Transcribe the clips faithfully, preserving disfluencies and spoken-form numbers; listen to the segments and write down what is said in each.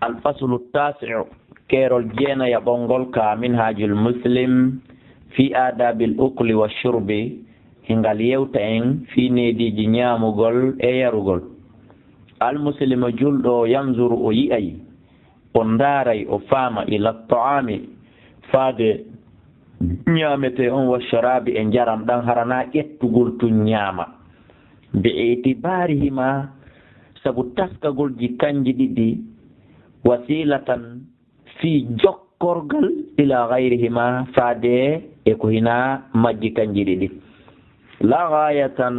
Al faslu taasi'u, keerol jeenayaɓol ngol ka Minhajul Muslim fi aadabil ukli wa shurbi, hingal yewta en fii neediiji ñaamugol e yarugol. Al muslimu julɗo o yanzuru o yi'ay, o ndaaray, o faama ila ta'ami, faade ñaametee on wa sharabi e njaram ɗan, haranaa ƴettugol tun ñaama. Bi itibaarihima, sabu taskagol ji kanji ɗiɗi, wasilatan fii jokkorgal ila gayrihima, faade e ko hinaa majji kanji ɗiɗi. La gayatan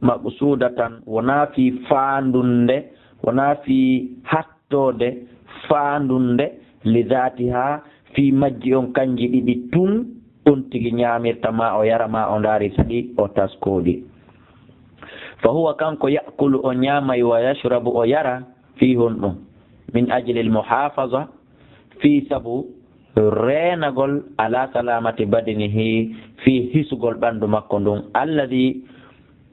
maqsudatan, wonaa fii faandunde, wonaa fii hattoode, faandunde, li dhatiha, fii majji on kanji ɗiɗi tun, on tigi ñaamirta ma o yara ma o ndaari ɗi o taskoo ɗi. Fa huwa, kanko, ya'kulu, o ñaamay, wa yashrabu, o yara, fii honɗun? Min ajli al muhafaza, fii sabu reenagol, ala salamati badanihi, fii hisugol ɓandu makko ndun, alladhi,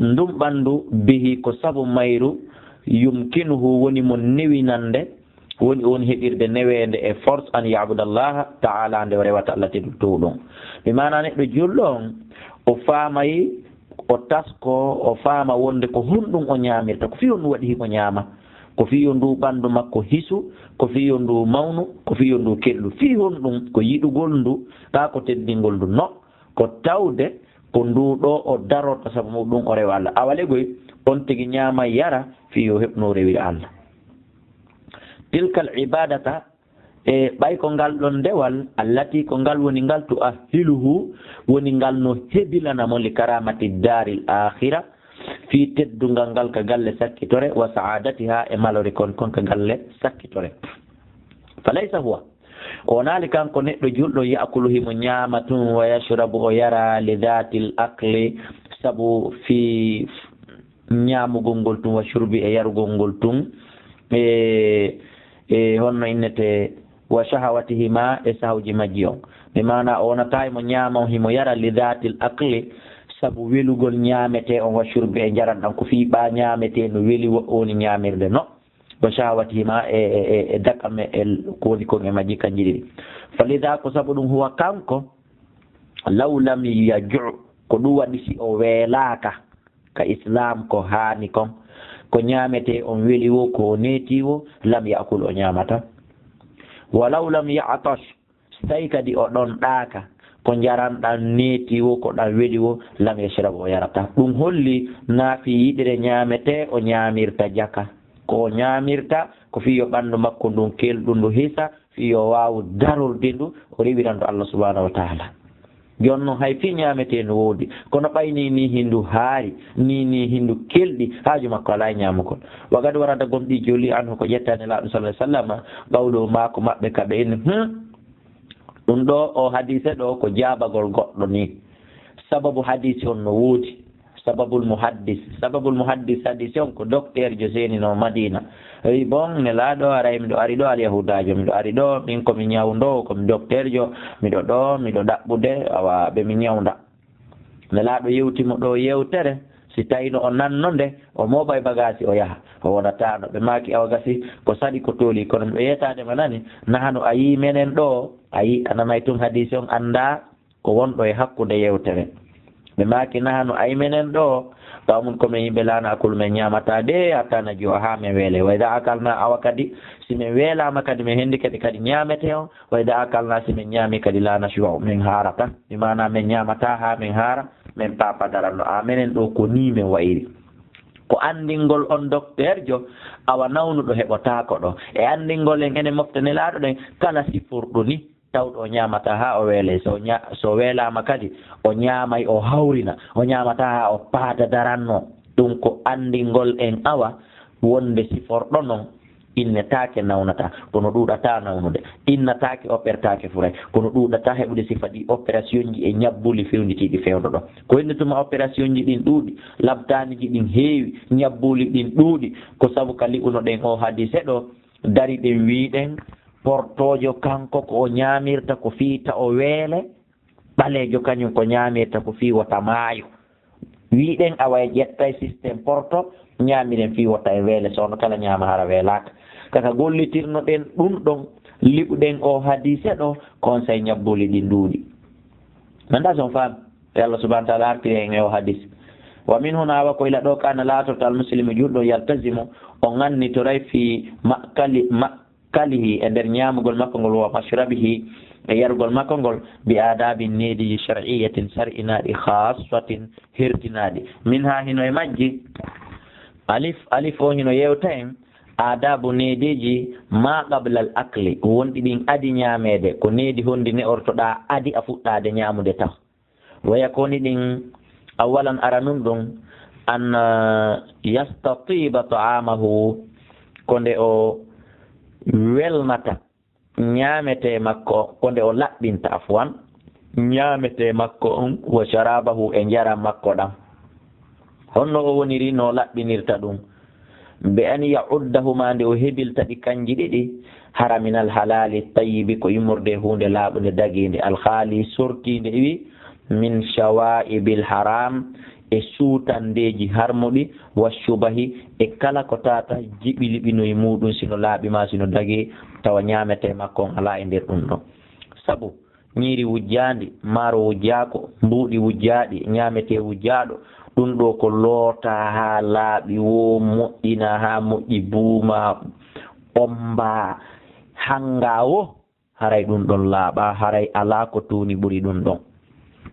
ndun ɓandu, bihi, ko sabu mayru, yumkinuhu, woni mo newinande, woni on heɓirde neweende e force, an ya'buda Allaha ta'ala, nde o rewata Allah tedduɗo ɗun. Bi maana neɗɗo julɗo on, o faamay, o taskoo, o faama wonde ko honɗun o ñaamirta, ko fii honɗun waɗi himo ñaama, ko fii yo nduu ɓandu makko hisu, ko fii yo nduu mawnu, ko fii yo nduu kelɗu, fii honɗun, ko yiɗugol ndu, kaa ko teddingol ndu, no, ko tawde ko nduu ɗoo o darorta sabu muɗum o rewa Allah. Awa legoy, on tigi ñaama yara fii yo heɓ no rewira Allah. Tilkal ibadata, e ɓay ko ngal ɗon ndewal, allati, ko ngal woni ngal, tu'ahhiluhu, woni ngal no hebilana mo, li karamati daaril aakhira, fii teddungal ngal ka galle sakkitore, wa sa'adatiha, e malori kon kon ka galle sakkitore. Fa laysa huwa, o wonaali kanko neɗɗo julɗo, ya'kulu, himo ñaama tun, wa yashrabu, o yara, li dhaatil akli, sabu fii ñaamugol ngol tun, wa shurbi, e yarugol ngol tun, e, e honno innete, wa shahawatihima, e sahawji majji on. Bi maana, o wonataa himo ñaama, himo yara, li dhaatil akli, sabu welugol ñaametee on, wa shurbi, e njaran ɗan, ko fii ɓaa ñaametee no weli, wo-, woni ñaamirde no, wa shahawatihima, e, e, e, e dakam e, e ko woni kon e majji kanji ɗiɗi. Fa lidha, ko sabu ɗun, huwa, kanko, law lam yaju, ko ɗun waɗi si o weelaaka, ka Islaam ko haani kon, ko ñaametee on weli woo, ko o neetii woo, lam ya'kul, o ñaamataa. Walaw lam ya'tash, si tawii kadi o ɗonɗaaka, ko njaran ɗan neetii woo, ko ɗan weli woo, lam yashrab, o yarataa. Ɗun holli naa fii yiɗire ñaametee o ñaamirta jaka. Ko o ñaamirta, ko fii yo ɓanndu makko ndun kelɗu ndu hisa, fii yo waawu darorde ndu, o rewira ndu Allah subhanahu wa ta'ala. Jooni non, hay fii ñaametee no woodi, kono ɓay nii nii hindu haari, nii nii hindu kelɗi, haaju makko alaa e ñaamugol. Wa qad warada, gomɗii joolii, anhu, ko ƴettaa Nelaaɗo sallallahu alaihi wasallam, qawlu, maako maɓɓe ka ɓe inni, hmm, ɗun ɗoo, oo hadiise ɗoo, ko jaabagol goɗɗo nii. Sababu hadiisi on no woodi. Sababul muhaddis. Sababul muhaddis, hadiisi on ko dokteerjo seeninoo Madiina. O wi'i, bon, Nelaaɗo, aray miɗo ari ɗoo, Alyahudaajo, miɗo ari ɗoo, min ko mi ñawndoowo, ko mi dokteerjo, miɗo ɗoo, miɗo ɗaɓɓude, awa, ɓe mi ñawnda. Nelaaɗo yewti mo ɗoo yewtere, si tawii no o nanno nde, o mooɓay bagaasi o yaha. O wonataano. Ɓe maaki, awa gasi, ko saɗi ko tooli, kono miɗo yeetaade ma nani, nahano a yii menen ɗoo, a yii, a nanay tun hadiisi on, anndaa ko wonɗo e hakkunde yewtere. Ɓe maaki, nahanu, ay menen ɗoo, ɓaawo mun ko men yimɓe laana akulu, men ñaamataa de, hatta najua, haa men weelee. Wa idaa akalnaa, awa kadi, si men weelaama kadi, men hendike de kadi ñaametee on, wa idaa akalnaa, si men ñaamii kadi, laa nashbau, men haarataa. Bi maanaa men ñaamataa haa men haara, men paafa daranno. A menen ɗoo ko nii men wa'iri. Ko anndingol on dokteerjo, awa nawnuɗo heɓotaako ɗoo. E anndingol en enen mofte Nelaaɗo ɗen, kala siforɗo nii, tawɗo o ñaamataa haa o weelee. So ña-, so weelaama kadi, o ñaamay, o hawrina, o ñaamataa haa o paada darannoo. Ɗun ko anndingol en awa wonde siforɗo non innetaake, nawnataa, kono ɗuuɗataa nawnude. Innataake, opertaake furay, kono ɗuuɗataa heɓude sifa ɗii operasionji e ñabbuli fewnditii ɗi fewndo ɗoo. Ko henndu tuma operasionji ɗin ɗuuɗi, labtaaniji ɗin heewi, ñabbuli ɗin ɗuuɗi, ko sabu ka li'unoɗen oo hadiise ɗoo, dariɗen wi'uɗen, portoojo kanko ko o ñaamirta ko fii ta o weele, ɓaleejo kañun ko ñaamirta ko fii wota maayo. Wi'uɗen awa en ƴettay système porto, ñaamiren fii wota en weele, so on kala ñaama hara weelaaka. Kaka gollitirnoɗen ɗun ɗon, liɓuɗen oo hadiise ɗoo, kon say ñabbuli ɗin ɗuuɗi. Manda son faam, e Allah subhanahu wa ta'ala artiri en e oo hadiise. Wa min huna, awa ko ila ɗoo, kana laatorta al muslimu julɗo, yaltazimu, o ngannitoray fi ma'kali, ma'kalihi, e nder ñaamugol makko ngol, wa mashrabihi, e yarugol makko ngol, bi aadabi neediji shar'iyyatin, shar'inaaɗi, khaassatin, hertinaaɗi. Min haa hino e majji, alif, alif o hino yewta en, aadaabu neediiji maa qabla al akli, wonɗi ɗin adi ñaameede, ko needi honɗi ne'ortoɗaa adi a fuɗɗaade ñaamude tan. Waya ko woni ɗin, awalan aranun ɗun, an, ah, yastatiba ta'amahu, ko nde o welnata ñaametee makko, ko nde o laɓɓinta, afwan, ñaametee makko on, wa sharabahu, e njaram makko ɗan. Honno o woniri, no o laɓɓinirta ɗun? Bi an ya'uddahuma, nde o hebilta ɗi kanji ɗiɗi, hara minal halali tayyibi, ko immorde e huunde laaɓunde dagiinde, al khali, sortiinde, iwi, min shawa'ibil haram, e suutandeeji harmuɗi, wa shubahi, e kala ko tata jiɓi liɓinoy muuɗun, sino laaɓi maa sino dagii, tawa ñaametee makko on alaa e nder ɗun ɗon. Sabu, ñiiri wujjaandi, maaro wujjaako, mbuuɗi wujjaaɗi, ñaametee wujjaaɗo, ɗun ɗoo ko lootaa haa laaɓi woo, moƴƴinaa haa moƴƴi, buumaa, ommbaa, hanngaa woo, haray ɗun ɗon laaɓaa, haray alaa ko tuuni ɓuri ɗun ɗon.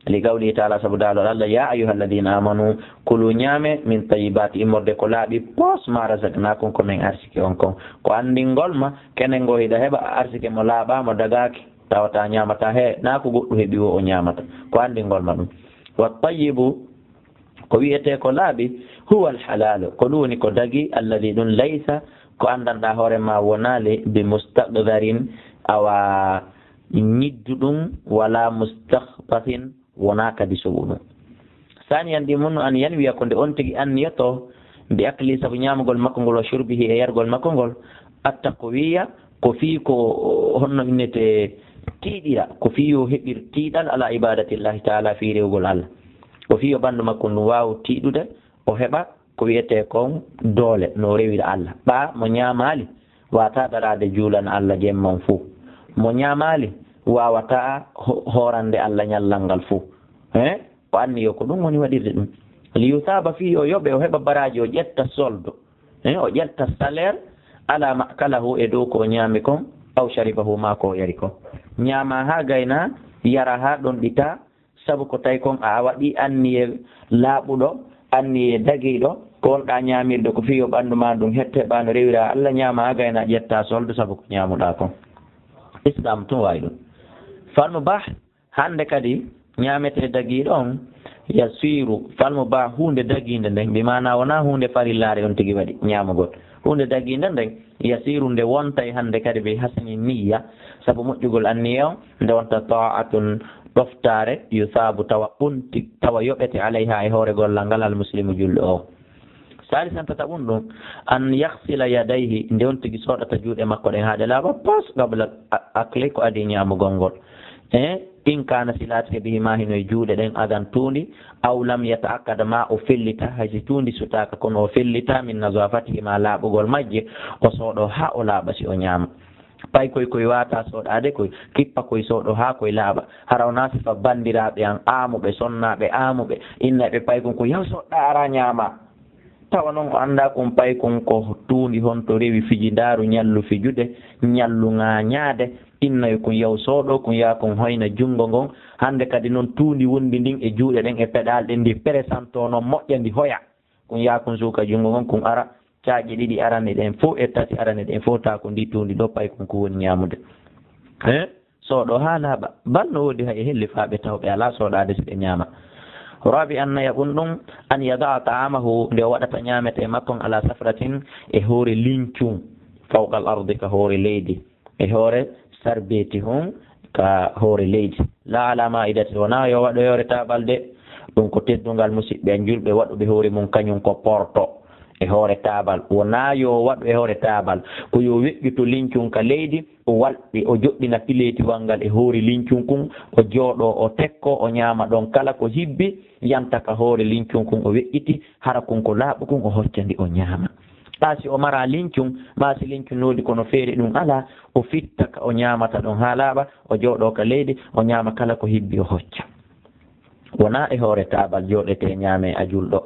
Li qawlihi ta'ala, sabu daalol Allah, ya ayyuhalladhina amanu, kulu, ñaame, min tayyibati, immorde ko laaɓi, pos, ma razaqnakum, ko men arsike on kon. Ko anndingol ma, kenen goo hiɗa heɓa arsike mo laaɓaa, mo dagaaki. Tawata ñaamataa, he, naa ko goɗɗo heɓi woo o ñaamata. Ko anndingol ma ɗun. Wa tayyibu, ko wi'etee ko laaɓi, huwa al halalu, ko ɗun woni ko dagii, alladhi, ɗun, laysa, ko anndanɗaa hoore maa wonaali, bi mustaqdarin, awa ñidduɗun, wala mustakhbathin, wonaa kadi soɓuɗun. Saaniyan ɗi mun, an yanwiya, ko nde on tigi anniyoto, bi akli, sabu ñaamugol makko ngol, wa shurbihi, e yargol makko ngol, attaqwiya, ko fii ko honno innete tiiɗira, ko fii yo heɓir tiiɗal ala ibadatillahi ta'ala, fii rewugol Allah. Ko fii yo ɓandu makko ndu waawu tiiɗude, o heɓa ko wi'etee kon doole no rewira Allah. Ɓaa mo ñaamaali, waawataa daraade juulana Allah jemma on fow. Mo ñaamaali, waawataa ho-, hoorande Allah ñallal ngal fow. He? O anniyo ko ɗun woni waɗirde ɗun. Li yusaaba, fii o yoɓe, o heɓa baraaji, o ƴetta solde. He? O ƴetta salaire, ala ma akalahu, e dow ko o ñaami kon, aw sharibahu, maa ko o yari kon. Ñaamaa haa gaynaa, yaraa haa ɗonɗitaa, sabu ko tawi kon a waɗii anniye laaɓuɗo, anniye dagiiɗo, ko wonɗaa ñaamirde ko fii yo ɓandu maa ndun hetto heɓa no rewira Allah, ñaamaa haa gaynaa ƴettaa solde sabu ko ñaamuɗaa kon. Islaam tun waawi ɗun. Fal mubah, hande kadi ñaametee dagiiɗo on, yasiru, fal mubah, huunde dagiinde nden, bi maanaa wonaa huunde farillaare on tigi waɗi ñaamugol. Huunde dagiinde nden, yasiru, nde wontay hande kadi bi hasani niyya, sabu moƴƴugol anniye on, nde wonta ta'atun, ɗoftaare, yusaabu, tawa on ti-, tawa yoɓete, alayha, e hoore gollal ngal, al muslimu, julɗo on. Saalisan, tataɓun ɗun, an yaghsila yadayhi, nde on tigi soɗata juuɗe makko ɗen haa ɗe laaɓa, pas, qabla a-, akli, ko adii ñaamugol ngol. E in kaana, si laatike, bihi, maa hino e juuɗe ɗen, adan, tuundi, aw lam yata'akkad, maa o fellita, hay si tuundi sutaaka, kono o fellita, min nazafatihi, maa laaɓugol majje, o soɗo haa o laaɓa, si o ñaama. Paykoy koy waawataa soɗaade koy, kippa koy, soɗo haa koy laaɓa. Hara wonaa sifa banndiraaɓe an aamuɓe, sonnaaɓe aamuɓe, innayɓe paykun ko yaw soɗɗaa araa ñaamaa. Tawa non o anndaa kun paykun ko tuundi honto rewi fijindaaru, ñallu fijude, ñallu ŋaañaade, innoy kun yaw soɗo kun, yaa kun hoyna junngo ngon. Hande kadi non tuundi wondi ndin e juuɗe ɗen e peɗaali ɗen, ndi peresantoo non moƴƴa, ndi hoya. Kun yaa kun suuka junngo ngon, kun ara caaƴe ɗiɗi arane ɗen fow e tati arane ɗen fow, taa ko ndi tuundi ɗo paykun ko woni ñaamude. He? Soɗo haa laaɓa. Bal no woodi hay e hellifaaɓe tawɓe alaa soɗaade si ɓe ñaama. Rabi'an, nayaɓun ɗun, an yada'a ta'amahu, nde o waɗata ñaametee makko on, ala safratin, e hoore lincun, fawqa al ardi, ka hoore leydi. E hoore sarbeeti hun ka hoore leydi. Laa alaa maa'idatin, wonaa yo waɗu e hoore taabal de. Ɗun ko teddungal, musiɓɓe an julɓe, waɗuɓe hoore mun kañun ko porto e hoore taabal. Wonaa yo waɗu e hoore taabal, ko yo weƴƴu to lincun ka leydi, o walɓi, o joɗɗina pileetiwal ngal e hoore lincun kun, o jooɗoo, o tekkoo, o ñaama ɗon. Kala ko hibbi yanta ka hoore lincun kun, o weƴƴiti, hara kun ko laaɓu kun, o hocca ndi, o ñaama. Ɓaa si o maraa lincun, maa si lincun no woodi kono feere ɗun alaa, o fitta ka o ñaamata ɗon haa laaɓa, o jooɗoo ka leydi, o ñaama kala ko hibbi o hocca. Wonaa e hoore taabal jooɗetee ñaamee a julɗo.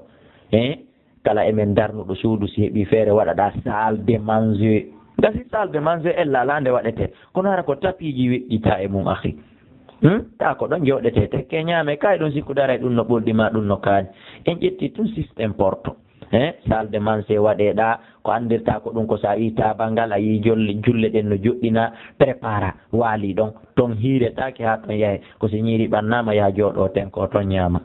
Eh? Kala e men darnuɗo suudu, si heɓii feere, waɗaɗaa salle de manger. Gasi salle de manger ella alaa nde waɗetee. Kono hara ko tapiiji weƴƴitaa e mun, akhi. Hmm? Taa ko ɗon jooɗetee tekke ñaamee, kay ɗon sikkude aray ɗun no ɓolɗi maa ɗun no kaani. En ƴetti tun système porto. Eh? Salle de manger waɗeɗaa, ko anndirtaa ko ɗun ko si a yii taabal ngal, a yii jolle, julle ɗen no joɗɗinaa, prépara, waalii ɗon. Ton hiiretaake haa ton yahe. Ko si ñiiri ɓannaama, yaha jooɗoo ten ko ton ñaama.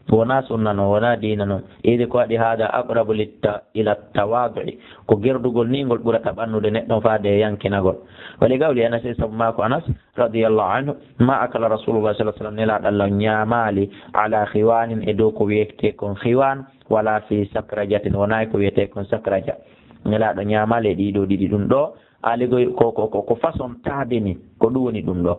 Wonaa sunna non, wonaa diina non. Idi ko waɗi haada aqrabu litta-, ila tawaadu'i. Ko gerdugol nii ngol ɓurata ɓannude neɗɗo faade e yankinagol. Wali gawli Anas, sabu maa ko Anas radiyallahu anhu, ma akala Rasulullah sallallahu alaihi wasallam, Nelaaɗo Allah ñaamaali ala khiwanin, e dow ko wiyetee kon khiwan, wala fi sakrajatin, wonaa e ko wiyetee kon sakraja. Nelaaɗo ñaamaali e ɗii ɗoo ɗiɗi ɗun ɗoo, aali goy ko, ko, ko, ko façon taade ni, ko ɗun woni ɗun ɗoo.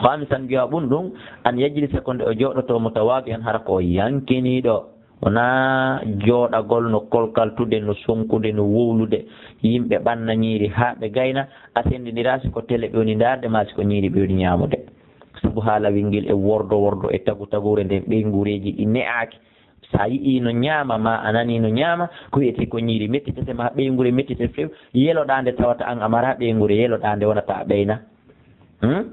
Khamisan, jowaɓun ɗun, an yajlisa, ko nde o jooɗotoo, mutawaadi'an, hara ko o yankiniiɗo. Wonaa jooɗagol no kolkaltude, no sonkude, no wowlude. Yimɓe ɓanna ñiiri haa ɓe gayna, a senndindiraa si ko tele ɓe woni ndaarde maa si ko ñiiri ɓe woni ñaamude. Sabu haala wingil e wordo wordo e tagu taguure nden, ɓeynguureeji ɗi ne'aaki. Si a yi'ii no ñaama, maa a nanii no ñaama, ko wi'etee ko ñiiri mettitetee maa ɓeynguure mettitete few, yeloɗaa nde tawata an a maraa ɓeynguure, yeloɗaa nde wonata a ɓeyna. Hmm?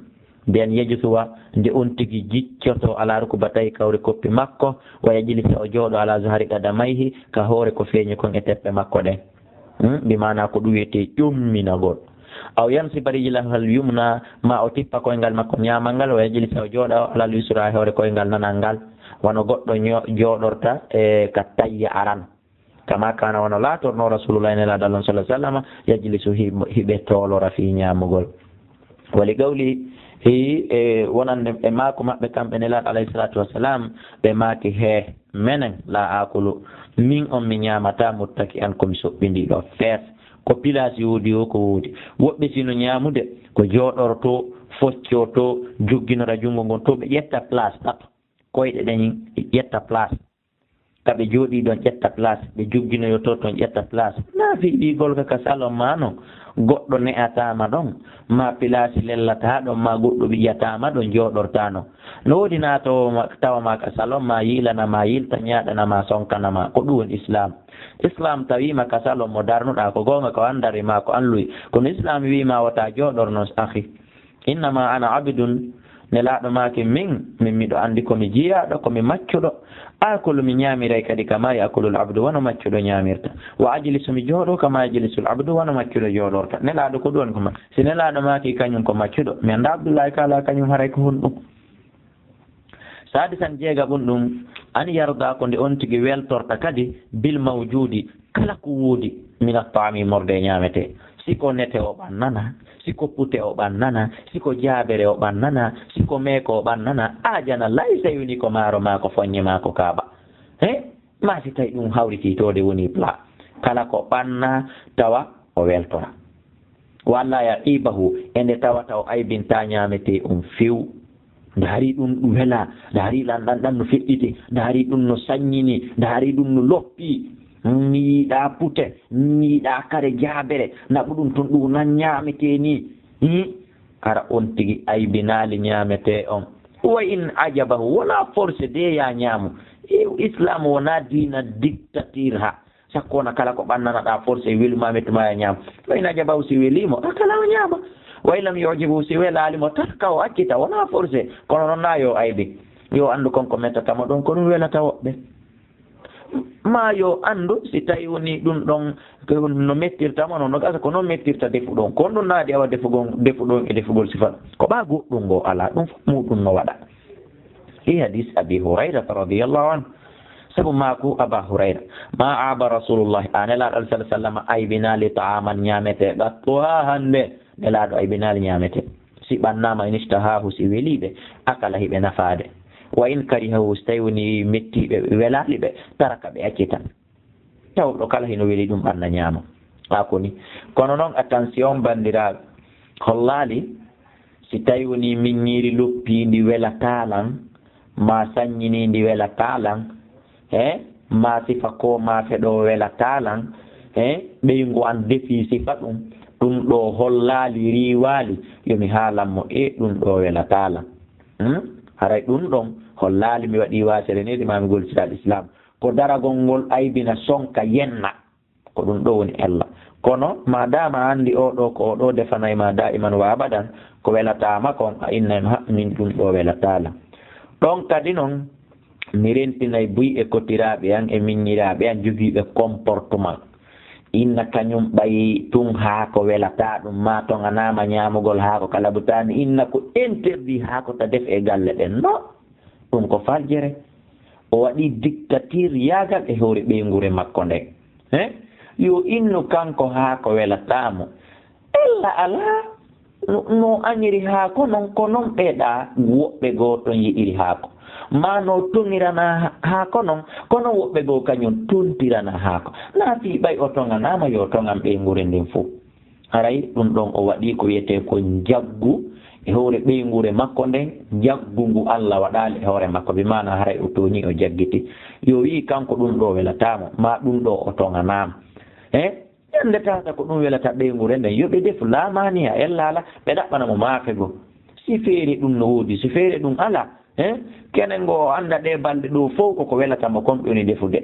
Nden yajusuwa, nde on tigi jiccotoo, alaa rukubatayhi, ka hoore koppi makko, wa yajlisa, o jooɗo, alaa zahri qadamayhi, ka hoore ko feeñi kon e teppe makko ɗen. Hmm? Bi maanaa ko ɗun wi'etee ƴomminagol. Aw yansiba rijlahal yumna, maa o tippa koyngal makko ñaamal ngal, wa yajlisa, o jooɗo, alal yusra, e hoore koyngal nanal ngal, wano goɗɗo ño-, jooɗorta, e, ka tayya aran. Kama kana, wano laatorno Rasulullahi, Nelaaɗo Allah sallallahu alaihi wasallam, yajlisu, hi-, hiɓe toolora fii ñaamugol. Wali qawli, hi, e, wonande e maaku maɓɓe kamɓe Nelaaɗo alayhi salatu wassalam, ɓe maaki, he, menen, la akulu, min on mi ñaamataa, muttaki'an, ko mi soɓɓindiiɗo, fees. Ko pilaasi woodi o, ko woodi. Woɓɓe si no ñaamude, ko jooɗortoo, foccotoo, jogginora junngo ngon, to ɓe ƴetta place tato. Koyɗe ɗen ƴetta place. Ka ɓe jooɗii ɗon ƴetta place, ɓe jogginoyotoo ton ƴetta place. Naa fii wi'ugol ka, ka salon maa non, goɗɗo ne'ataa ma ɗon, maa pilaasi lellataa ɗon, maa goɗɗo wi'ataa ma ɗon jooɗortaa non. No woodi naa tawa ma, tawa ma ka salon maa, yiilana maa, yilta, ñaaɗana maa, sonkana maa. Ko ɗun woni Islaam. Islaam tawii ma ka salon mo darnuɗaa, ko goonga ko an dari maa, ko an luwi. Kono Islaam wi'i ma wota jooɗor non, akhi. Innama ana abdun, Nelaaɗo maaki, min, min miɗo anndi ko mi jiyaaɗo, ko mi maccuɗo. Akulu, mi ñaamiray kadi kama yaakulul abdu, wano maccuɗo ñaamirta. Wa ajlisu, mi jooɗo kama yajlisul abdu, wano maccuɗo jooɗorta. Nelaaɗo ko ɗun ko ma-, si Nelaaɗo maaki kañun ko maccuɗo, mi anndaa Abdullaahi Kaala kañun haray ko honɗun. Saadisan, jeegaɓun ɗun, an yarda, ko nde on tigi weltorta kadi, bil mawjuudi, kala ko woodi, mina taami, morde e ñaametee. Si ko nete o ɓannana, si ko pute o ɓannana, si ko jaabere o ɓannana, si ko meeko o ɓannana, aajana lay, si woni ko maaro maa, ko foññe maa, ko kaaba. He? Maa si tawi ɗun hawritiitoode woni plat. Kala ko ɓanna, tawa o weltora. Walla ya ibahu, e nde tawata o aybintaa ñaametee on few. Ndaari ɗun, ɗun welaa, ndaari lan ɗan, ɗan no feƴƴiti, ndaari ɗun no saññini, ndaari ɗun no loppi. Mi yiɗaa pute, mi yiɗaa kare jaabere, naɓu ɗun ton, ɗun nan ñaametee nii. Hmm? Hara on tigi aybinaali ñaametee on. Wa in ajabahu, wonaa forcé de ya ñaamu. I-, Islaam wonaa diina dictature ha. Sakko wona kala ko ɓannanaɗaa forcé, weli ma, metti ma, ya ñaam. Wa in ajabahu, si welii mo, akala, o ñaama. Wa in lam yu'jibhu, si welaali mo, taraka, o accita, wonaa forcé. Kono non naa yo aybi. Yo anndu kon ko mettata mo ɗon, ko ɗun welata woɓɓe. Maa yo anndu si tawi woni ɗun ɗon ko no mettirta mo, non no gasa ko non mettirta defu ɗon. Ko ɗun naadi awa defu gon-, defu ɗon e defugol sifa. Ko ɓaa goɗɗun ngo alaa, ɗun fof muɗun no waɗa. Fi hadis Abi Hurayrata radiyallahu anhu. Sabu maaku Aba Hurayra, ma aaba Rasulullah, a Nelaaɗo sallallahu alaihi wasallam aybinaali ta'aman ñaametee qattu haa hannde. Nelaaɗo aybinaali ñaametee. Si ɓannaama, in ishtahaahu, si welii ɓe, akala, hiɓe nafaade. Wa in karihahu, si tawi woni mettii ɓe, welaali ɓe, taraka, ɓe accita. Tawɗo kala hino weli ɗun ɓanna ñaama. Haa ko ni. Kono non, attention, banndiraaɓe, hollaali si tawi woni min ñiiri loppii ndi welataa lan, maa saññinii ndi welataa lan, he, maa sifa ko maafe ɗoo welataa lan, He ɓeyngu an defii sifa ɗum, ɗum ɗoo hollaali, riiwaali, yo mi haalan mo, e ɗum ɗoo welataa lan. Hmm? Haray ɗum ɗon hollaali mi waɗii waasere needi maa mi goltira al Islaam. Ko daragol ngol aybina, sonka, yenna. Ko ɗum ɗoo woni ella. Kono, maadaama a anndi oo ɗoo ko oo ɗoo defanay ma daa'iman wa abadan, ko welataa ma kon, a innay mo, "Ha, min ɗum ɗoo welataa lan." Ɗon kadi non, mi rentinay buy e kotiraaɓe an e miññiraaɓe an jogiiɓe comportement. Inna kañum ɓay tun haako welataa ɗum, maa toŋanaama ñaamugol haako ka labutaani. Inna ko interdit haako ta def e galle ɗen. No, ɗum ko faljere. O waɗii dictature yaagal e hoore ɓeynguure makko nden. He? Yo innu kanko haako welataa mo. Ella alaa. No, no añiri haako non, ko non ɓeeɗaa woɓɓe goo ton yiɗiri haako. Maa no toŋiranaa ha-, haako non, ko non woɓɓe goo kañum tontiranaa haako. Naa fii ɓay o toŋanaama, yo toŋan ɓeynguure nden fow. Haray ɗum ɗon o waɗii ko wiyetee ko njaggu e hoore ɓeynguure makko nden, njaggu ngu Alla waɗaali e hoore makko. Bi maanaa haray o tooñii, o jaggiti. Yo wi'i kanko ɗum ɗoo welataa mo, maa ɗum ɗoo o toŋanaama. He? Ñande tata ko ɗum welata ɓeynguure nden, yo ɓe defu laamaaniya, ella alaa, ɓe ɗaɓɓana mo maafe goo. Si feere ɗum no woodi, si feere ɗum alaa, he? Kene ngo o annda ɗee balɗe ɗoo fow ko ko welata mo kon ɓe woni defude.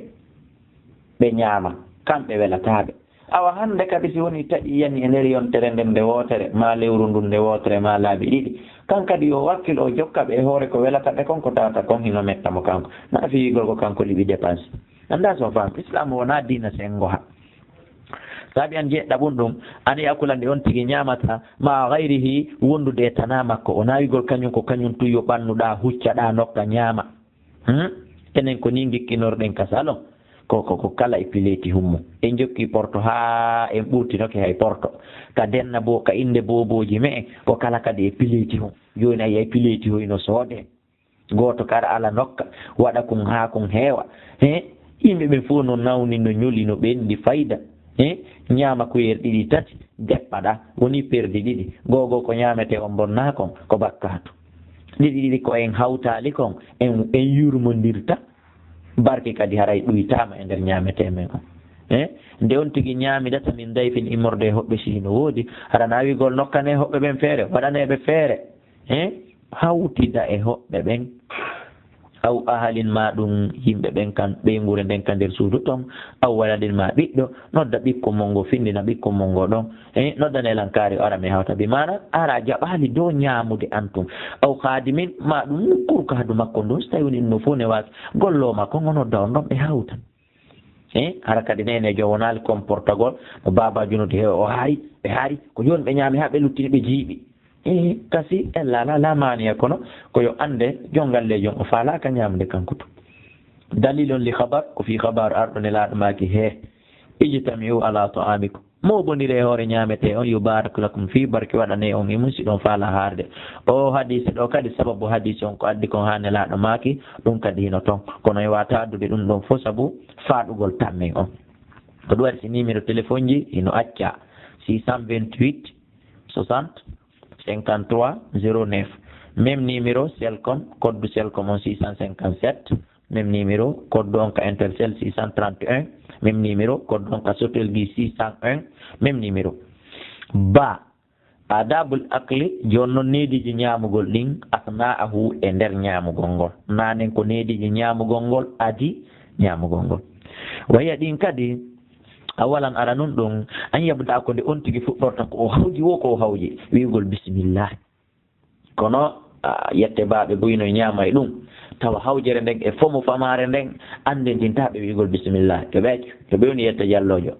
Ɓe ñaama, kamɓe welataa ɓe. Awa hannde kadi si woni taƴi yani e nder yontere nden nde wootere, maa lewru ndun nde wootere, maa laabi ɗiɗi, kan kadi yo wakkil o jokka ɓe e hoore ko welata ɓe kon, ko tawata kon hino metta mo kanko. Na fiyigol ko kanko liɓi dépense. Anndaa so fam, Islam wonaa diina senngo ha. Saabi an jeeɗɗa ɓun ɗum, an yakula nde on tigi ñaamata, ma gayrihi, wondude e tanaa makko, o naawigol kañum ko kañum tun yo ɓannuɗaa, huccaɗaa, nokka, ñaama. Hmm? Enen ko nii ngikkinorɗen ka salon, ko, ko, ko kala e pileeti hum mum. En jokki porto haa en ɓurtinoke hay porto. Ka denna bo, ka innde boobooji me'e, ko kala kadi e pileeti hum. Jooni a yi'ay pileeti hoy no soodee. Gooto kara ala nokka, waɗa kun haa kun heewa. He, yimɓe ɓen fof no nawni, no ñoli, no ɓendi fayda. He, ñaama kuyeer ɗiɗi tati, deɓɓa ɗa, woni perdi ɗiɗi. Goo goo ko ñaametee on bonnaa kon, ko bakkaatu. Ɗiɗi ɗiɗi ko en hawtaali kon, en, en yurmondirta. Barke kadi haray ɗuytaama e nder ñaametee men on. He, nde on tigi ñaamidata min dayfin immorde e hoɓɓe si hino woodi, hara na wi'gol nokkanee hoɓɓe ɓen feere, waɗanee ɓe feere. He, hawtida e hoɓɓe ɓen. Aw ahalin ma ɗum yimɓe ɓen kan, ɓeynguure nden ka nder suudu ton, aw waladin ma ɓiɗɗo, nodda ɓikkon mon ngo, findina ɓikkon mon ngo ɗon. He, noddanee lan kaari o ara mi hawta bi maana, ara jaɓaali dow ñaamude an tun. Aw haadimin ma ɗum nokkuuru ka hadu makko ndun, so tawi woni ɗum no fof ne waaki, golloo ma kon o nodda on ɗon ɓe hawta. He, hara kadi neneejo wonaali comportagol no baaba junude he o haari, ɓe haari, ko jooni ɓe ñaami haa ɓe luttini ɓe jiiɓi. Ehe, kasi, ella alaa, laa maaniya, kono ko yo annde, jon galleejo on, o faalaaka ñaamde kanko tun. Dalilun li khabar, ko fii khabaaru arɗo Nelaaɗo maaki, he, ijtami'u ala ta'amikum. Mooɓondiree e hoore ñaametee on, yubarak lakum fii, barke waɗanee on e mun, si ɗon faalaa haarde. Oo hadiisi ɗoo kadi, sababu hadiisi on ko addi kon haa Nelaaɗo maaki, ɗum kadi hino ton. Kono en waawataa addude ɗum ɗon fof sabu faaɗugol tammen on. Ko ɗum waɗi si numéro téléphone ji hino accaa, six cent vingt-huit, soixante, cinquante-trois, zéro neuf. Même numéro Celcom, code Celcom on six cent cinquante-sept, même numéro, code on ka Intercell six cent trente et un, même numéro, code on ka Sotelgui six cent un, même numéro. Ba, adabul akli, jooni non neediiji ñaamugol ɗin, asna'ahu, e nder ñaamugol ngol. Naanen ko neediiji ñaamugol ngol, adi ñaamugol ngol. Wahiya ɗin kadi, awalan aranun ɗum, an yabda ko nde on tigi fuɗɗorta ko o hawji wo ko o hawji, wi'ugol bismillah. Kono, a, yette baaɓe buy no ñaama e ɗum. Tawa hawjere nden e fomo famaare nden anndintintaa ɓe wi'ugol bismillah. Yo ɓe accu, yo ɓe woni yette jalloojo.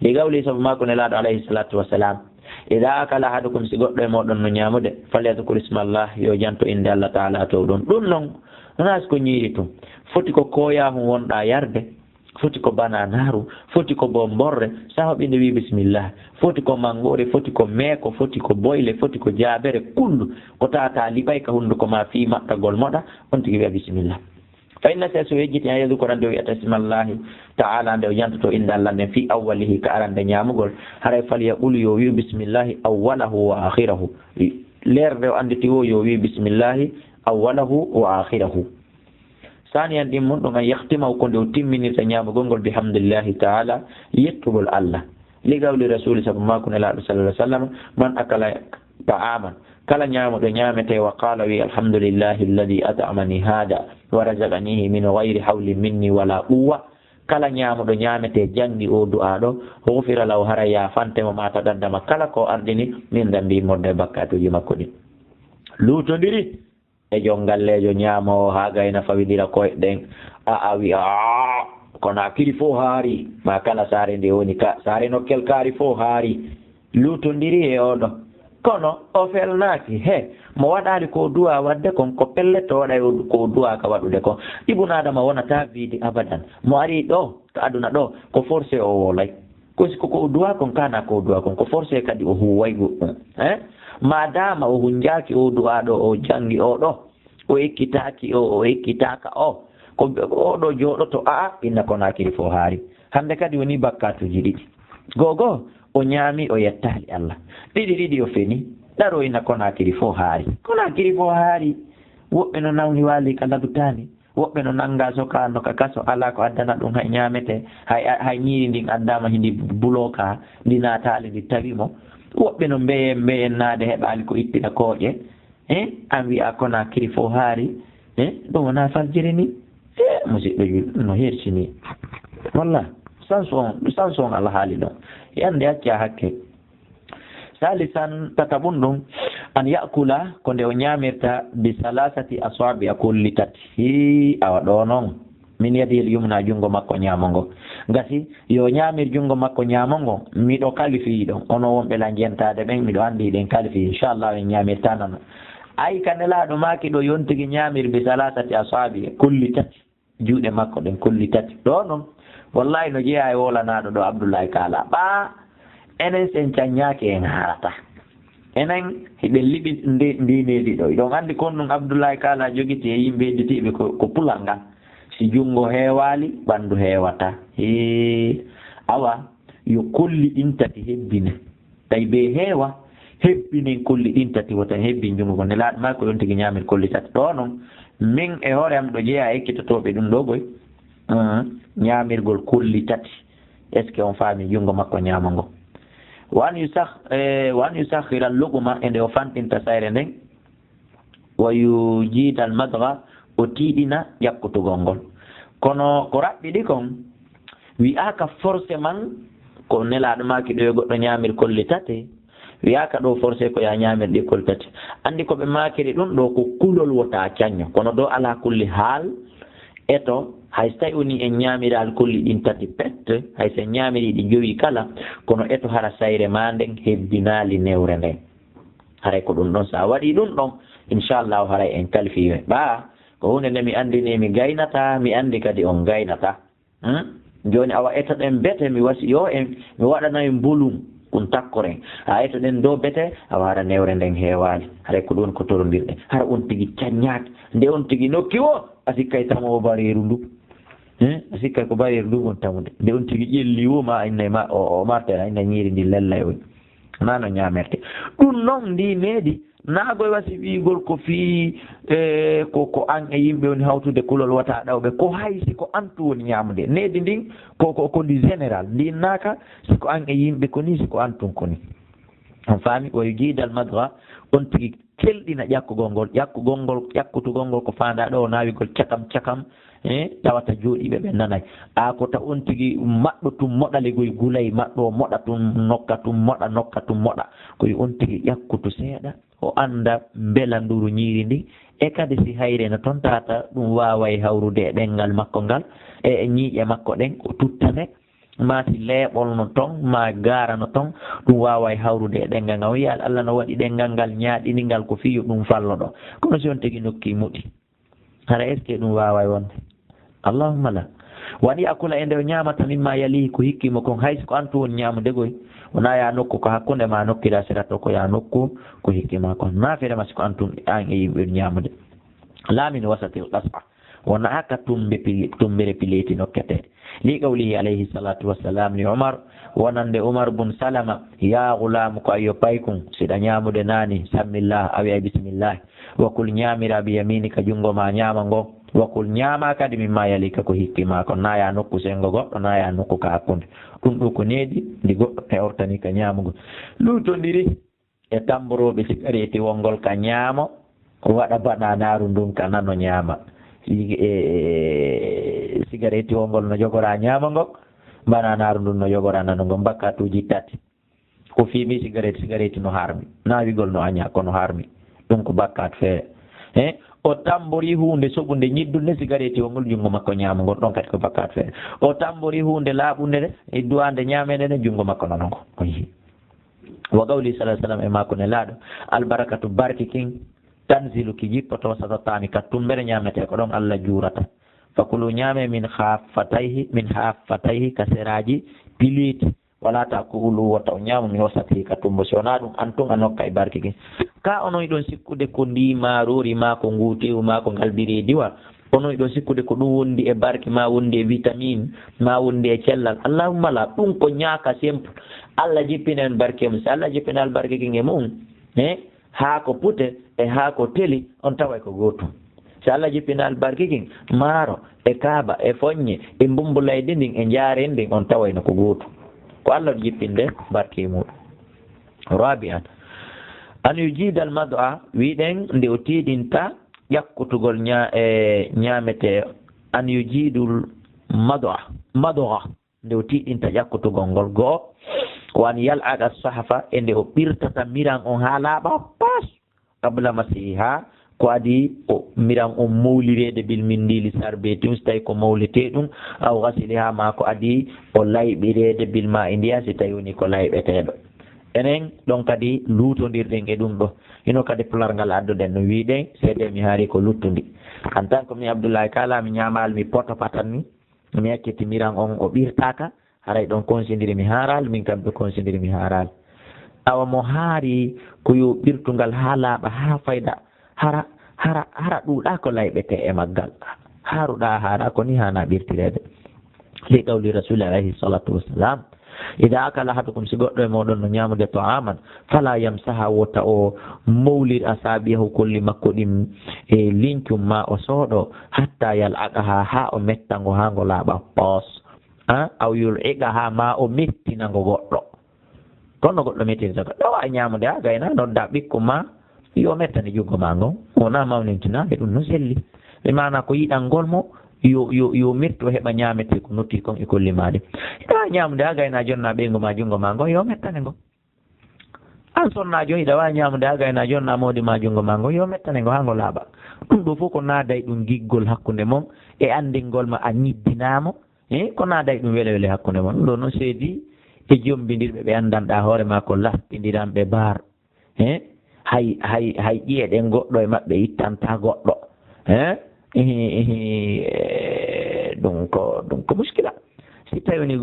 Li gawli sabu maako Nelaaɗo alayhi salatu wassalam, "Ida akala ahadukum", si goɗɗo e mooɗon no ñaamude, "falyadhkur ismallah", yo janto innde Allah taala to ɗum. Ɗum non, wonaa si ko ñiiri tun. Foti ko kooyaahun wonɗaa yarde. Foti ko bananaaru, foti ko bomborre, sahoɓinde wi'i bismillah. Foti ko manngoore, foti ko meeko, foti ko boyle, foti ko jaabere, kullu ko tawata liɓay ka hunnduko maa fii maɓɓagol moɗa, on tigi wi'a bismillah. Fa inna, si o yejjiti, an yadhkura, nde o wi'ata ismallahi ta'ala, nde o jantoto innde Allah nden fii awwalihi, ka arande ñaamugol, haray falyaqul, yo wi'u bismillahi awwalahu wa akhirahu. Leer nde o annditi wo, yo wi'u bismillahi awwalahu wa akhirahu. Taaniyan ɗin mun ɗum an yahtimahu ko nde o timminirta ñaamugol ngol bihamdillahi ta'ala, yettugol Allah. Li qawli rasuli sabu maaku Nelaaɗo sallallahu alaihi wasallam, man akala ta'aman, kala ñaamuɗo ñaametee wa qala wi alhamdulillahi alladhi at'amani hada wa razaqanihi min ghayri hawlin minni wala quwwa, kala ñaamuɗo ñaametee jangi o du'a ɗo, ghufira lahu, hara yaafante mo ma taqaddama, kala ko ardini min dambi, morde bakkatuji makko ɗin. Lutondiri e jon galleejo ñaamoowo haa gayna fawindira koyɗe ɗen, a a wi'a, "Aa, Konaakiri fow haari, ma kala saare nde woni ka, saare Nokkel Kaari fow haari, luutondiri e oo ɗoo." Kono o felnaaki, he, mo waɗaali ko o duwaa waɗde kon, ko pellet o waɗay o du-, ko o duwaaka waɗude kon. Ibun Aadama wonataa viide abadan. Mo arii ɗoo, ka aduna ɗoo, ko forcé o woolay. Ko si ko, ko o duwaa kon, kaana ko o duwaa kon, ko forcé kadi o huuway goɗɗum. Eh? Maadaama o hunjaaki o du'aa ɗoo, o janngi oo ɗoo, o ekkitaaki o, o ekkitaaka o, ko oo ɗoo jooɗoto, aa, inna Konaakiri fow haari. Hannde kadi wonii bakkaatuuji ɗiɗi. Goo goo, o ñaami, o yettaali Allah. Ɗiɗi ɗiɗi o feni, ɗaɗo inna Konaakiri fow haari. Konaakiri fow haari. Woɓɓe no nawni waali ka labitaani. Woɓɓe no nanngaa sokaano ka kaso, alaa ko addana ɗum hay ñaametee, hay, hay ñiiri ndin addaama hindi bulooka, ndi naataali, ndi tawi mo. Woɓɓe no mbeyen mbeyen naade heɓaali ko ittina kooƴe. Eh, an wi'a Konaakiri fow haari. Eh, ɗum wonaa faljiri ni. Eh, musidɗo jul-, no hersinii. Walla, sansu on, sansu on alhaali ɗon. Yande accaa hakke. Salisan, tataɓun ɗum, an ya'kula, ko nde o ñaamirta, bi salasati asaabi'a, kulli tati. Hii, awa ɗoo non. Min yadihil yumna, junngo makko ñaamo ngo. Gasi, yo o ñaamir junngo makko ñaamo ngo, miɗo kalifii ɗon. Onon wonɓe lan jentaade ɓen, miɗo anndi hiɗen kalifii. Inchallah, en ñaamirtanano. Ay, ka Nelaaɗo maaki ɗoo, yo on tigi ñaamir bi salasati asaabi'a, kulli tati. Juuɗe makko ɗen kulli tati. Ɗoo non, wallaahi no jeyaa e woolanaaɗo ɗoo Abdullaahi Kaala. Ɓaa, enen si en caññaaki en harataa. Enen hiɗen liɓi ndi, ndi needi ɗoo. Hiɗon anndi kon ɗum Abdullaahi Kaala jogitii e yimɓe hedditiiɓe ko, ko pulal ngal. Si junngo heewaali, ɓanndu heewataa. Hee, awa, yo kulli ɗin tati hebbine. Tawi bee heewa, hebbinen kulli ɗin tati, wota en hebbin junngo ngon. Nelaaɗo maa ko on tigi ñaamir kulli tati. Ɗoo non, min e hoore am ɗo jeyaa e ekkitotooɓe ɗum ɗoo goy, ah, ñaamirgol kulli tati. Est-ce que on faami junngo makko ñaamo ngo? Wa an yusakh-, eh, wa an yusakhira luqma, e nde o fanɗinta sayre nden, wa yujidal madgha, o tiiɗina ƴakkutugol ngol. Kono ko raɓɓiɗi kon, wi'aaka forcément ko Nelaaɗo maaki ɗo yo goɗɗo ñaamir kolli tati, wi'aaka ɗo forcé ko yo a ñaamir ɗi kolli tati. Anndi ko ɓe maakiri ɗum ɗo ko kulol wota cañño. Kono ɗo alaa kulli haal, eto, hay so tawi woni en ñaamiraali kolli ɗin tati pet, hay so en ñaamiri ɗi jowi kala, kono eto hara sayre maa nden hebbinaali newre nden. Haray ko ɗum ɗon, so a waɗii ɗum ɗon, inchallahu, haray en kalfii ɓaa. Ko huunde nde mi anndinii mi gaynataa, mi anndi kadi on gaynataa. Hmm? Jooni awa eto ɗen bete, mi wasi yo en, mi waɗana en bolum, ɗum takkoren. A eto ɗen ɗo bete, awa hara newre nden heewaali. Haray ko ɗum ko torondirɗen. Hara on tigi caññaaki. Nde on tigi nokki wo, a sikkay tamo o bareeru ndu. Hmm? A sikkay ko bareeru ndu on tamude. Nde on tigi ƴelli wo, ma inna ma, o, o martena inna ñiiri ndi lellay on. Naa no ñaamertee. Ɗum non ndi needi, naa goy wasi wi'ugol ko fii, e, ko, ko an e yimɓe woni hawtude kulol wata ɗawɓe. Ko hay si ko an tun woni ñaamude. Needi ndin ko, ko, ko ndi général. Ndi innaaka si ko an e yimɓe ko ni, si ko an tun ko ni. On faami? Wa yujidal madgha, on tigi kelɗina ƴakkugol ngol, ƴakkugol ngol, ƴakkutugol ngol ko faandaa ɗo, o naawigol cakam cakam, eh, tawata jooɗiiɓe ɓe nanay. A ko ta on tigi maɗɗo tun moɗa legoy gulay, maɗɗo o moɗa tun nokka tun moɗa, nokka tun moɗa. Ko yo on tigi ƴakkutu seeɗa, o annda mbela nduru ñiiri ndi, e kadi si hayre no ton tawata ɗum waaway hawrude e ɗenngal makko ngal, e, e ñiiƴe makko ɗen, o tuttane. Maa si leeɓol no ton, maa gaara no ton, ɗum waaway hawrude e ɗenngal ngal. On yi'aali Alla no waɗi ɗenngal ngal, ñaaɗini ngal ko fii yo ɗum fallo ɗo. Kono si on tigi nokki muɗi, hara est-ce que ɗum waaway wonde? Allahumma la. Wa an ya'kula, e nde o ñaamata, mimma yalihi, ko hikki mo kon, hay si ko an tun woni ñaamude goy. Wonaa yaa nokku ko hakkunde maa nokki ɗaa sera to, ko yaa nokku ko hikki maa kon. Naa fere ma si ko an tun, an e yimɓe on ñaamude. Laa min wasatil qas'a. Wonaa ka tumbe pili-, tumbere pileeti nokkete. Li qawlihi alayhi salatu wassalam li Umar, wonande Umar bun Salama, "Ya ghulam, ko ayyo paykun, si ɗa ñaamude naani, sammillah, a wi'ay bismillah. Wa kul, ñaamira, bi yaminika, junngo maa ñaamo ngo. Wakul ñaamaa kadi mimmaa yaliika ko hikki maa kon, naa yaa nokku senngo goɗɗo, naa yaa nokku ka hakkunde. Ɗun ɗoo ko needi ndi goɗɗo e ortanii ka ñaamugol. Luutondiri e tamborooɓe sigareetiwol ngol ka ñaamo, waɗa bananaaru ndun ka nano ñaama. Sigi-, e, e, sigareetiwol ngol no jogoraa ñaamo ngon, bananaaru ndun no jogoraa nano ngon, bakkatuuji tati. Ko fii mi sigareeti, sigareeti no harmi. Naawigol no añaa, kono harmi. Ɗun ko bakkaat feere. He? O tamborii huunde soɓunde ñiddunde sigareetiwol ngol junngo makko ñaamo ngol, ɗon kadi ko bakkaat feere. O tamborii huunde laaɓunde nde, e duwaande ñaameende nde, junngo makko nano ngo. O yi'i. Wa qawli sallallahu alaihi wasallam e maako Nelaaɗo, "Albarakatu barki kin, tanzilu ki jippoto, sata taami ka tumbere ñaametee ko ɗon Allah juurata. Fakulu ñaame min haffatayhi, min haffatayhi ka seraaji pileeti. Wala takulu wota o ñaamu min wasatihi ka tumbo. Si wonaa ɗun, an tun a nokka e barki kin." Ka onon hiɗon sikkude ko ndii maaroori maa ko nguu tewu maa ko ngal bireediwal, onon hiɗon sikkude ko ɗun wondi e barki maa wondi e vitamine maa wondi e cellal? Allahumma la, ɗun ko ñaaka simple. Allah jippina en barki e mun. Si Allah jippina albarki kin e mun, he, haako pute e haako teli, on taway ko gootum. Si Allah jippina albarki kin, maaro e kaaba e foññe e mbumbulaydi ndin e njaareendi ndin, on taway no ko gootum. Ko Allah jippinde barki e muɗum. Rabi'an, an yujida al mad'a, wiɗen nde o tiiɗinta ƴakkutugol ña-, e ñaamete, an yujidul mad'a, mad'a. Nde o tiiɗinta ƴakkutugol ngol. Go'o, wa an yal'aqa sahafa, e nde o ɓirtata miran on haa laaɓa pas, qabla masiha, ko adii o miran on mowlireede bil mindili sarbetun, si tawi ko mowletee ɗum, aw gasiliha, maa ko adii o layɓireede bil ma'i ndiyan, si tawi woni ko layɓeteeɗo. Enen ɗon kadi luutondirɗen e ɗum ɗo. Hino kadi pular ngal adduɗen no wi'uɗen, seedee mi haari ko luttundi. En tant que mi Abdoulaye Kala, mi ñaamaali, mi poto patan ni, mi acciti miran on o ɓirtaaka, haray ɗon konsindiri mi haaraali, min kam ɓe konsindiri mi haaraali. Awa mo haari ko yo ɓirtungal haa laaɓa, haa fayda, hara, hara, hara ɗuuɗaa ko layɓetee e maggal. Haaruɗaa haara ko ni haanaa ɓirtireede. Li qawli Rasuuli alayhi salatu wassalam, "Idaa akala ahadukum," si goɗɗo e mooɗon no ñaamude ta'aaman, "falaa yamsaha," wota o mowlir asaabi'ahu, kolli makko ɗin e lincum maa o sooɗo, "hattaa yal'aqahaa," haa o metta ngo haa ngo laaɓa pos. Ah, aw yul'iqahaa, maa o mettina ngo goɗɗo. Kono goɗɗo mettinta ka. Ɗo waawi ñaamude haa gayna, nodda ɓikkon maa, yo mettane junngo maa ngon. Wonaa mawnintinaade ɗum no selli. Ɓe maanaa ko yiɗangol mo, yo, yo, yo mettu heɓa ñaametee ko nottii kon e kolli maa ɗin. Hiɗa waawi ñaamude haa gayna jonnaa ɓeyngu maa junngo maa ngon, yo mettane ngo. An sonnaajo, hiɗa waawi ñaamude haa gayna jonnaa moodi maa junngo maa ngon, yo mettane ngo haa ngo laaɓa. Ɗum ɗoo fof ko naaday ɗum giggol hakkunde mon e anndingol ma a ñiddinaa mo. Eh, ko naaday ɗum wele wele hakkunde mon. Ɗum ɗoo noon seedi e jombindirɓe ɓe anndanɗaa hoore maa ko laspindiranɓe baar. Eh, hay, hay, hay ƴi'e ɗen goɗɗo e maɓɓe ittantaa goɗɗo. Eh, ihi, ihi, eh, ɗum ko, ɗum ko muskila. Si tawi woni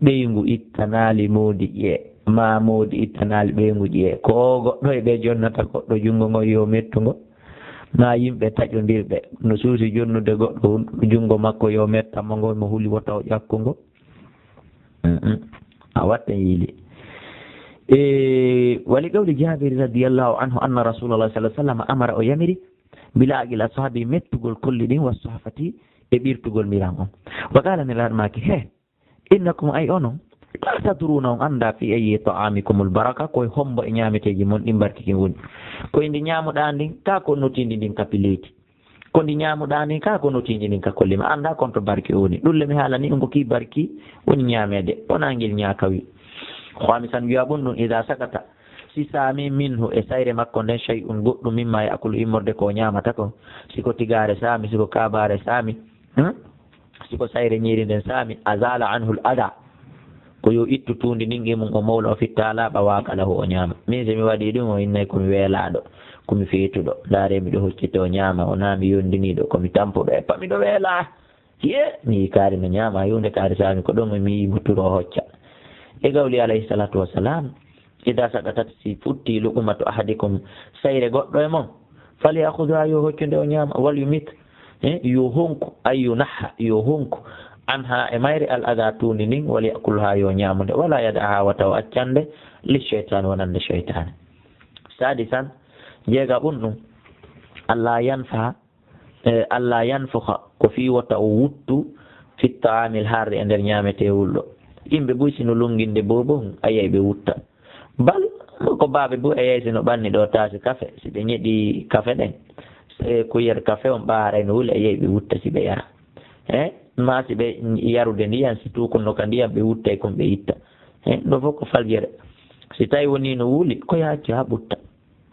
ɓeyngu ittanaali moodi ƴi'e, maa moodi ittanaali ɓeyngu ƴi'e, ko goɗɗo e ɓe jonnata goɗɗo junngo ngon yo mettu ngo? Maa yimɓe taƴondirɓe no suusi jonnude goɗɗo junngo makko yo mettan mo ngo, mo huli wota o ƴakku ngo? Mm-mm. A watta yiili. E, wali qawli Jaabir radiyallahu anhu anna Rasulallah sallallahu alaihi wasallam amara, o yamiri, bila aqil ashabi, mettugol kolli ɗin, wa sahfati, e ɓirtugol miran on. Wa qala, Nelaaɗo maaki, he, innakum, ay onon, la tadruna, on anndaa, fi ayyi ta'amikumul baraka, ko e hombo e ñaameteeji mon ɗin barki kin woni. Ko e ndi ñaamuɗaa ndin, kaa ko notindi ndin ka pileeti. Ko ndi ñaamuɗaa ndin, kaa ko notindi ndin ka kolli ma, anndaa kon to barki o woni. Ɗum le mi haalani on ko kii barki woni ñaameede, wonaa ngel ñaakawi. Khamisan, wi'a ɗum ɗum, idha sakata, si saami minhu, e sayre makko nden, shay'un, goɗɗum, mimma ya'kulu, immorde ko o ñaamata kon, si ko tigaare saami, si ko kaabaare saami, hmm? Si ko sayre ñiiri nden saami, azala anhu al-adha. Ko yo ittu tuundi ndin e mum, o mowla, o fitta laaɓa, wa akalahu, o ñaama. Min si mi waɗii ɗum, o innay ko mi weelaaɗo, ko mi feetuɗo. Ndaaree miɗo hoccita, o ñaama, wonaa mi yondiniiɗo, ko mi tampuɗo, eppa miɗo weelaa. Ye, mi yii kaari no ñaama, huunde kaari saami ko ɗon, mi yii mo turo o hocca. E qawli alayhi salatu wassalam, Ida saqatat, si futti, luqmatu ahadikum, sayre goɗɗo e mon, falyakhudha, yo hoccu nde o ñaama, wal yumit, eh, yo honku, ay yunaha, yo honku, anha, e mayre, al adha, tuundi ndin, wal yakulha, yo ñaamu nde, wala yad'aha, wata o acca nde, li shaytan, wonande shaytaane. Sadisan, jeega ɓun ɗum, alla yanfa, e, "Alla yanfuxa", ko fii wota o wuttu, "fi ta'aamil harri", e nder ñaameteewol ɗo. Yimɓe buy si no lunnginde boobon, a yi'ay ɓe wutta. Bal, ko baabe buy a yi'ay si no ɓanni ɗo taasi kafe, si ɓe ñeɗi kafe ɗen, se kuyer kafe on ɓaaray no wuli, a yi'ay ɓe wutta si ɓe yara. E, maa si ɓe yarude ndiyan, si tuukunno ka ndiyan, ɓe wuttay kon ɓe itta. E, ɗo fof ko faljere. Si tawi woni no wuli, ko yaa accu haa ɓutta.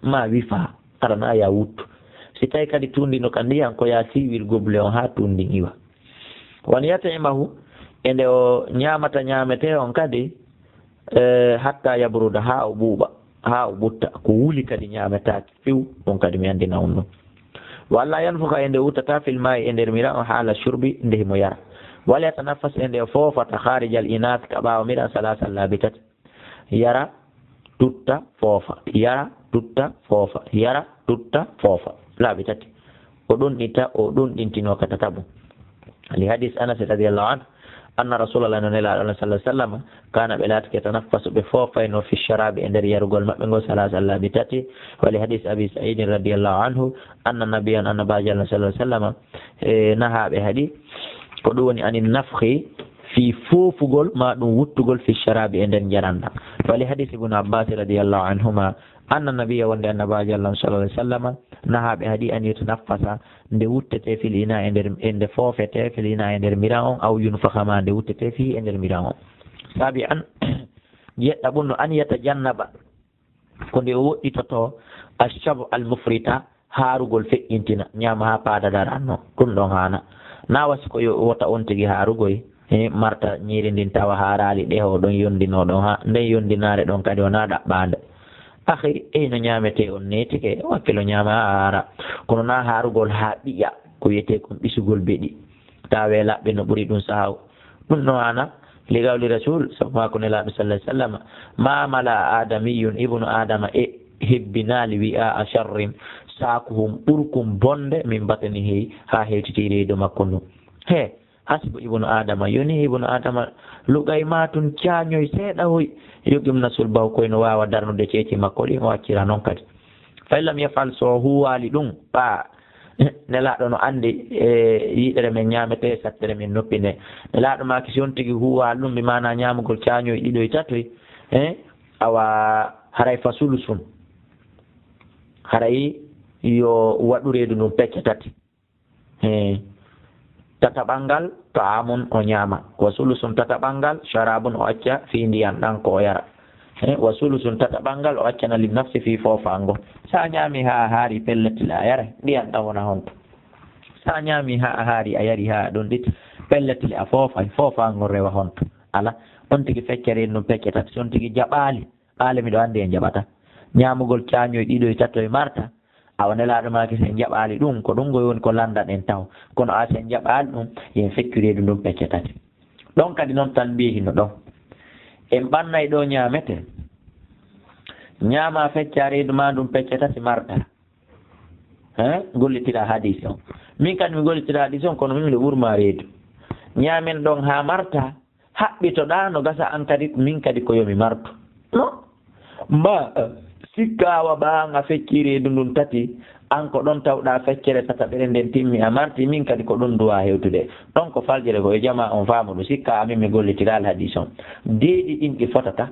Ma wifa, arana ya wuttu. Si tawi kadi tundino ka ndiyan, ko ya siiwir gobule on haa tundin iwa. Wan yata imahu, e nde o ñaamata ñaamete on kadi, e, hatta yabruda, haa o ɓuuɓa, haa o ɓutta. Ko wuli kadi ñaametaake few, ɗum kadi mi anndina on ɗum. Walla yanfuka, e nde wuttata, fil maa'i, e nder mira on, haala shurbi, nde himo yara. Wala yatanaffas, e nde o foofata, khaarijal inaas, ka ɓaawo mira, salaasan, laabi tati. Yara, tutta, foofa, yara, tutta, foofa, yara, tutta, foofa. Laabi tati. O ɗonɗinta, o ɗonɗintinoo ka tataɓo. Li hadis Anas radiyallahu anhu, anna Rasulallah, no Nelaaɗo Allah sallallahu alaihi wasallam, kana, ɓe laatike, yatanaffasu, ɓe foofayno, fi sharabi, e nder yarugol maɓɓe ngol, salasa, laabi tati. Wa li hadis Abi Sa'idin radiyallahu anhu, anna nabiyan, annabaajo Allah sallallahu alaihi wasallam, e, nahaa ɓe haɗi, ko ɗum woni anin nafhi, fii foofugol, maa ɗum wuttugol, fi sharabi, e nder njaram ɗam. Wa li hadis Ibnu Abbas radiyallahu anhuma, anna nabiya, wonde annabaajo Allah sallallahu alaihi wasallam, nahaa ɓe haɗi an yutanaffasa, nde wuttetee fil ina e nder, e nde foofetee fil ina e nder mira on, aw yunfaxa, maa nde wuttetee fii e nder mira on. Saabi an, jeɗɗa ɓunno, an yatajannaba, ko nde o woɗɗitotoo, ashabu al mufrita, haarugol feƴƴintina, ñaama haa paada daranno. Ɗum ɗon haana. Na wasi ko yo wota on tigi haarugoy, he, marta ñiiri ndin tawa haaraali ɗe, o ɗon yondinoo ɗon, haa nden yondinaare ɗon kadi wonaa ɗaɓɓaande. Akhi, ey no ñaametee on neetike, wakkilo ñaama haa haara. Kono na haarugol haa ɓiya, ko wiyetee kon ɓisugol beɗi. Taawee laɓɓe no ɓuri ɗum sahaw. Ɗum no haana, li qawli Rasul, sabu maa ko Nelaaɗo sallallahu alaihi wasallam, "Ma mala adamiyun, ibnu Adama e hebbinaali wi'a a sharrin, saakuhum ɓurkum bonde min batanihi haa hewtiti reedu makko ndu." He, hasibu ibnu Adama, yoni ibnu Adama luqay maa tun caañoy seeɗa hoy, yuqim nasul baw koy no waawa darnude ceeci makko ɗin o accira non kadi. Fa in lam yafal, so o huuwaali ɗum, ɓaa, Nelaaɗo no anndi, e, yiɗere men ñaametee, sattere men noppi nde. Nelaaɗo maaki, si on tigi huuwaali ɗum, bi maanaa ñaamugol caañoy ɗiɗoy tatoy, e, awa haray fa sulusun. Haray yo waɗu reedu ndun pecce tati. He, tataɓal ngal, ta'amun, o ñaama. Wa sulusun, tataɓal ngal, sharabun, o acca fii ndiyan ɗan ko o yara. He, wa sulusun, tataɓal ngal, o accana li nafsi fii foofaango. Sa ñaami haa a haari, pellet le a yara, ndiyan ɗan wona honto? Sa ñaami haa a haari, a yari haa a ɗon ɗit, pellet le a foofay, foofaango rewa honto? Ala, on tigi feccere ɗum pecce tati, si on tigi jaɓaali, ɓaale miɗo anndi en jaɓata. Ñaamugol caañoy ɗiɗo e tato e marta, awa Nelaaɗo maaki, si en jaɓaali ɗum, ko ɗum ngoy woni ko lanndan en taw. Kono a si en jaɓaali ɗum, yen feccu reedu ndun pecce tati. Ɗon kadi non tan mbiyi hino ɗon. En ɓannay ɗo ñaamete. Ñaama fecca reedu maa ndun pecce tati marta. Hein? Gollitira hadiis on. Min kadi mi gollitira hadiis on, kono min miɗo ɓurma reedu. Ñaamen ɗon haa marta, haɓɓitoɗaa, no gasa an kadi, min kadi ko yo mi martu. No? Ma, eh, sikka awa ɓaa nga feccii reedu ndun tati, an ko ɗon tawɗaa feccere tataɓere nden timmi a marti, min kadi ko ɗun duwaa hewtude. Ɗon ko faljere ko e jamaa on faamu ɗun. Sikka amin mi gollitira al hadiis on. Deeɗi ɗin ɗi fotata.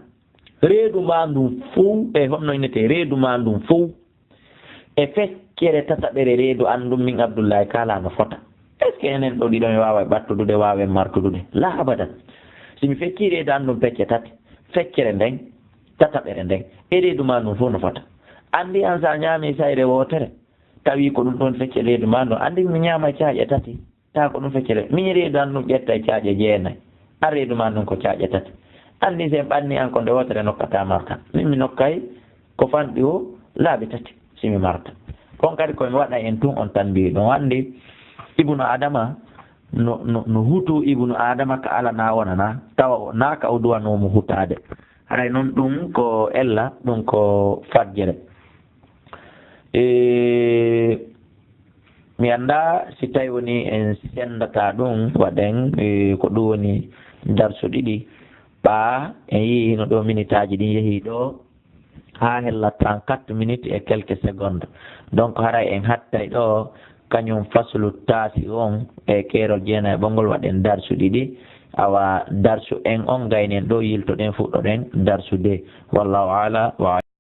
Reedu maa ndun fow, e honno innetee reedu maa ndun fow? E feccere tataɓere reedu an ndun min Abdullahi kaalaa no fota. Est-ce que enen ɗo ɗiɗo mi waawa ɓattudude, waawen martudude? Laa abadan. Si mi feccii reedu an ndun pecce tati, feccere nden, tataɓere nden, e reedu maa ndun fow no fota. Anndi an sa ñaami sayre wootere, tawi ko ɗun ɗon feccere reedu maa ndun, anndi mi ñaama caaƴe tati. Taa ko ɗun feccere. Min reedu an ɗun ƴetta e caaƴe jeenay. An reedu maa ndun ko caaƴe tati. Anndi si en ɓanni an ko nde wootere nokkataa marta. Min mi nokkay ko fanɗi o laabi tati si mi marta. Kon kadi ko mi waɗa en tun on tan mbiyi ɗun. Anndi Ibnu Adama no, no, no hutu Ibnu Adama ka ala na wonana. Tawa o, na ka o duwanoo mo hutaade. Haray non ɗun ko ella, ɗun ko fajjere. E, mi anndaa si tawi woni en senndataa ɗun, waɗen, e, ko ɗun woni darsu ɗiɗi. Ɓaa, en yi'i hino ɗoo minitaaji ɗin yehii ɗoo haa hella trente-quatre minutes et quelques secondes. Donc, haray en hattay ɗoo Kañum faslu taasi on e keerol jeenayi ɓoggol waɗen darsu ɗiɗi. Awa darsu en on gaynen ɗo yiltoɗen fuɗɗoɗen darsu de. Wallahu ala wa